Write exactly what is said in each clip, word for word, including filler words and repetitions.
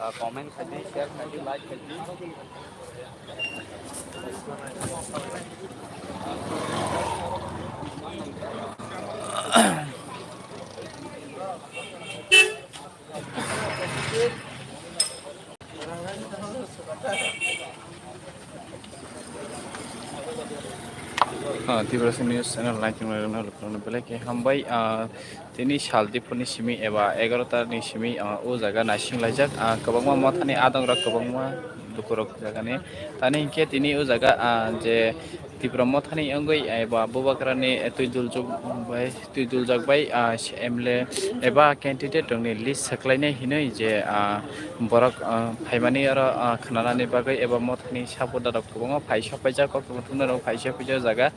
Ah, comment khaidi, share khaidi, like khaidi. Ah, Tiprasa News Channel naichungrokno belai khe hambai. Ah, tini sal diphurni simi eba egarota ni simi, ah, o jaga naising laijak. Ah, kwbangma mothani adongrok, kwbangma lukurok jagani. Tani hinkhe tini o jaga, ah, je Tipra mothani wngwi eba Bubagrani twi duljak bai, twi duljak bai, ah, M L A eba candidate rokni list swklainai hinwi je, ah, borok, ah, phaimani oro, ah, khwnanani bagwi eba mothani supporter rok kwbangma phai sokpaijak, kok kwbangma rok phai sokpaijak o jaga.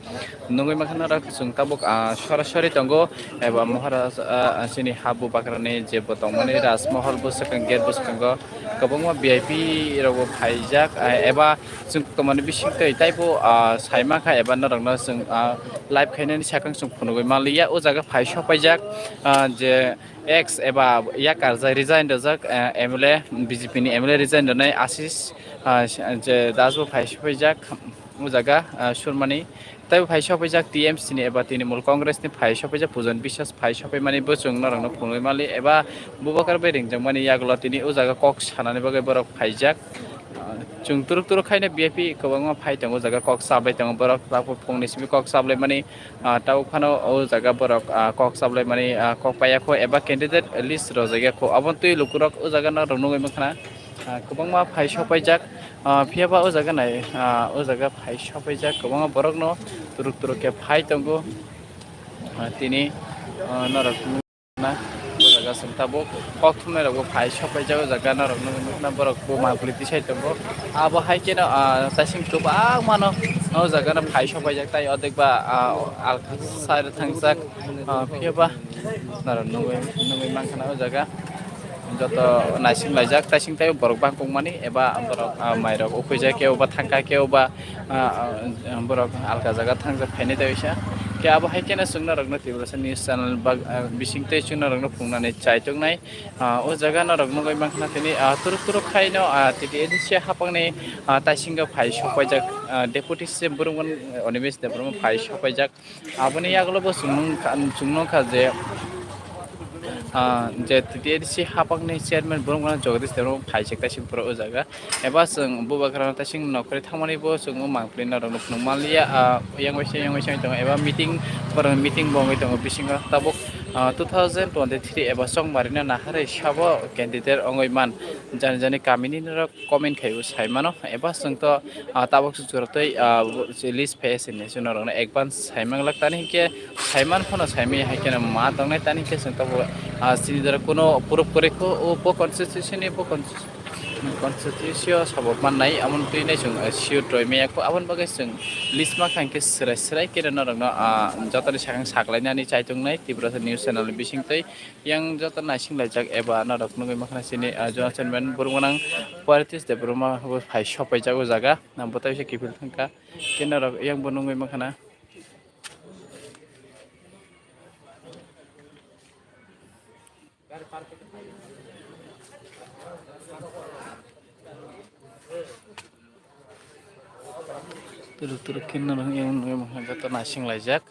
Nugwi mankha norok chwng tabuk, ah, sorasori tongo eba Maharaj, ah, chini ha Bubagrani je bo tongmani Rajmahal bwswkang gate bwskango kwbangma V I P rokbo phaijak, ah, eba chwng tongmani bisingtwi taibo, ah, saimankha eba norokno chwng, ah, live khainani sakang chwng phunugwi manliya o jaga phai sokpaijak, ah, je ex eba yakarjak resign rwjak, ah, M L A, B J P ni M L A resign rwnai Ashish, ah, je Das bo phai sokpaijak o jaga, ah, Surmani. Tei bo phai sokpaijak T M C ni eba Trinamool Congress ni phai sokpaijak Pujan Biswas phai sokpaimani bo chwng norokno phunugwi mali eba Bubagra bai ringjakmani yagulo tini o jaga kok sanani bagwi borok phaijak. Ah, chwng turuk turuk khaino V I P kwbangma phai tongo o jaga kok chablai tongo borok tabuk phungni simi kok chablaimani, ah, tabuk phano o jaga borok, ah, kok chablaimani, ah, kok paiya kho eba candidate list rwjakya kho aboni twi lukurok o jaga norok nugwi mankha na. Ah, kwbangma phai sokpaijak, ah, phiya ba o jaga nai, ah, o jaga phai sokpaijak kwbangma borokno turuk turuk khe phai tongo. Ah, tini, ah, norok na o jaga chwng tabuk kok thumnai rokbo phai sokpaijak o jaga norok nugwi mankha na borok bo mangpili tisai tongo. Abo hai kheno, ah, taising kwbangmano o jaga no phai sokpaijak tai odek ba, ah, alka side thangjak, ah, phiya ba norok nugwi, nugwi mankha na o jaga. Joto naising laijak, taising tei borok bangkok mani eba borok, ah, mairok ukhuijak, kebo ba thangkha, kebo ba, ah, ah, borok alka jaga thangjak phainai tei oisa. Khe abo hai kheno chwng norokno Tiprasa News Channel bag, ah, bising tei chwng norokno phunuknani chaituknai. Ah, o jaga norok nugwi mankha tini, ah, turuk turuk khaino, ah, T T A D C haphangni, ah, taisingo phai sokpaijak, ah, Deputy C M Burungman, ah, Animesh Debbarma phai sokpaijak. Aboni yagulo bo chwng nung kha, chwng nukha je, ah, je T T A D C haphangni chairman borok mano Jagadish Debbarma phaijak taising pura o jaga. Eba chwng Bubagrano taising nokhorwi thangmani bo chwng o mangpili norokno phunuk manliya, ah, yang waisa yang waisa wngwi tongo eba meeting, borok meeting bo wngwi tongo bisingo tabuk, ah, two thousand twenty-three eba chongmarino naharwi sabo candidate wngwi man jani jani kamini norok comment khaibo sai mano eba chwng to, ah, tabuk se jora tei, ah, list phai se hinwi se norokno advance sai manglak tani hinkhe sai man phano sai maya hai kheno ma tongnai tani hinkhe chwng tabuk, ah, chini jora kuno proof kwrwi kho o bo constitution ni bo constitution o sabok mannai amoni twi nai chwng, ah, sure roi maya kho aboni bagwi chwng list ma kha hinkhe swrai swrai khe norokno, ah, jotoni sakang saklainani chai tongnai Tiprasa News Channel ni bising twi. Yang joto naising laijak eba norok nugwi mankha chini, ah, General Chairman Burma nang Paritish Debbarma bo phai sokpaijak o jaga. Nang bo teisa kiphil thangkha. Khe norok yang bo nugwi mankha na. Turuk turuk khe norok yang nugwi mankha joto naising laijak.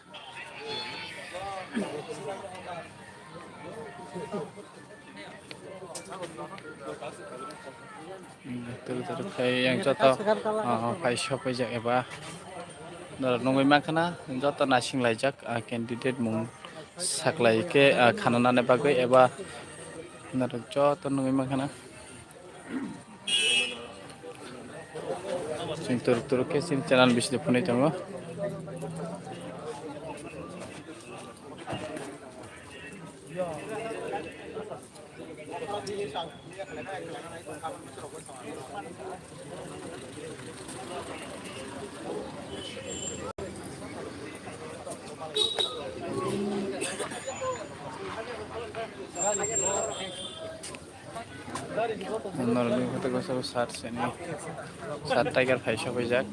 Turuk turuk khe yang joto, ah, phai sokpaijak eba norok nugwi mankha na joto naising laijak, ah, candidate mung saklai khe, ah, khananani bagwi eba norok joto nugwi mankha na. Chwng turuk turuk khe chini channel bisingtwi phunwi tongo. Norokni photo ko sabo sat sini. Sat tiger phai sokphaijak.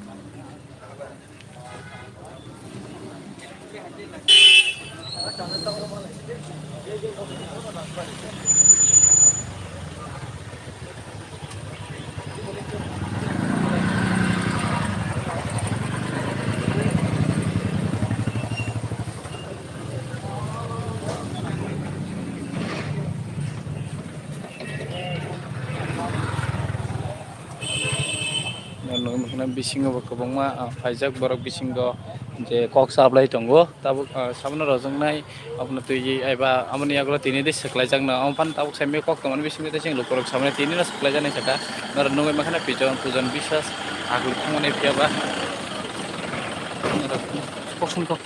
Nukna bisingo bo kwbangma, ah, phaijak borok bisingo je kok sablai tongo. Tabuk, ah, sabono rojaknai abono twiwi eba aboni yagulo tini de swklaijakno. Omo phano tabuk saimai kok tongmani bisingo tei chwng lukurok saimano tinino swklaijaknai sakha. Norok nugwi mankha na Pijon, Pujon Biswas agulwi thangmani phiyaba. Norok kok song kok.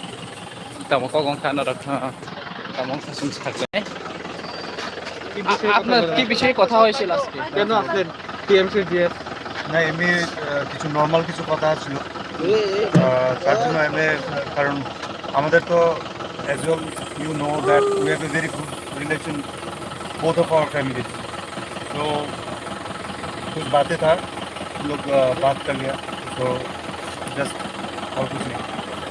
Tamo kok wngkha norok, ah, tamo wngkha chwng swklai. কি বিষয়ে কথা আপনার হয়েছিল? কি বিষয়ে কথা হয়েছিল আজকে? কেন আসলেন টিএমসি জিএস? না, এমনি, আহ, কিছু নর্মাল কিছু কথা ছিল। আহ, তার জন্য এমনি, আহ, কারণ আমাদের তো, as well you know that we have a very good relation, both of our families। তো কুছ বাতে থা, লোক, আহ, বাত কর লিয়া। তো জাস্ট আর কুছ নেই।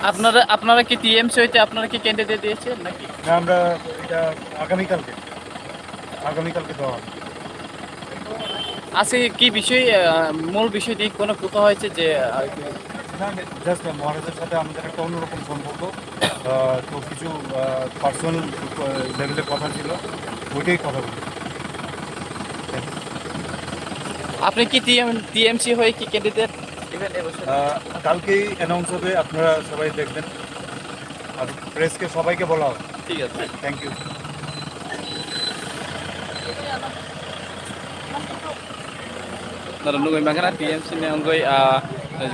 আপনারা, আপনারা কি টিএমসি হইতে আপনারা কি ক্যান্ডিডেট দিয়েছেন নাকি? না, আমরা এটা আগামীকালকে, আগামীকালকে দেওয়া হবে। আজকে কি বিষয়, আহ, মূল বিষয় নিয়ে কোনো কথা হয়েছে যে, আহ, না, না, জাস্ট মহারাজের সাথে আমাদের একটা অন্যরকম সম্পর্ক। আহ, তো কিছু, আহ, পার্সোনাল, আহ, লেভেলের কথা ছিল, ওইটাই কথা বলি। আপনি কি টিএম, টিএমসি হয়ে কি ক্যান্ডিডেট দিবেন এবছর? আহ, কালকেই অ্যানাউন্স হবে, আপনারা সবাই দেখবেন। আর প্রেসকে সবাইকে বলা হবে। ঠিক আছে। Thank you. Norok nugwi mankha na T M C ni wngwi, ah,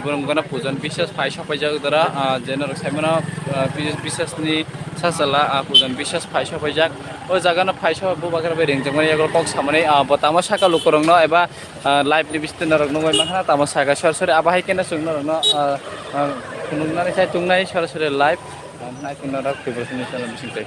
borok wngkha na Pujon Biswas phai sopaijak dora, ah, je norok saimano, ah, Biswas ni sasala, ah, Pujon Biswas phai sopaijak. O jaga no phai sopai bubagra bai ringjak mani yago kok samani, ah, bo tamo saka lukurok no eba, ah, live ni bising norok nugwi mankha na tamo saka sori sori abo hai khe no chwng norok no, ah, ah, phunuknani sai tongnai sori sori live, ah, nai phunuknai rok Tripura Singh channel bising twi.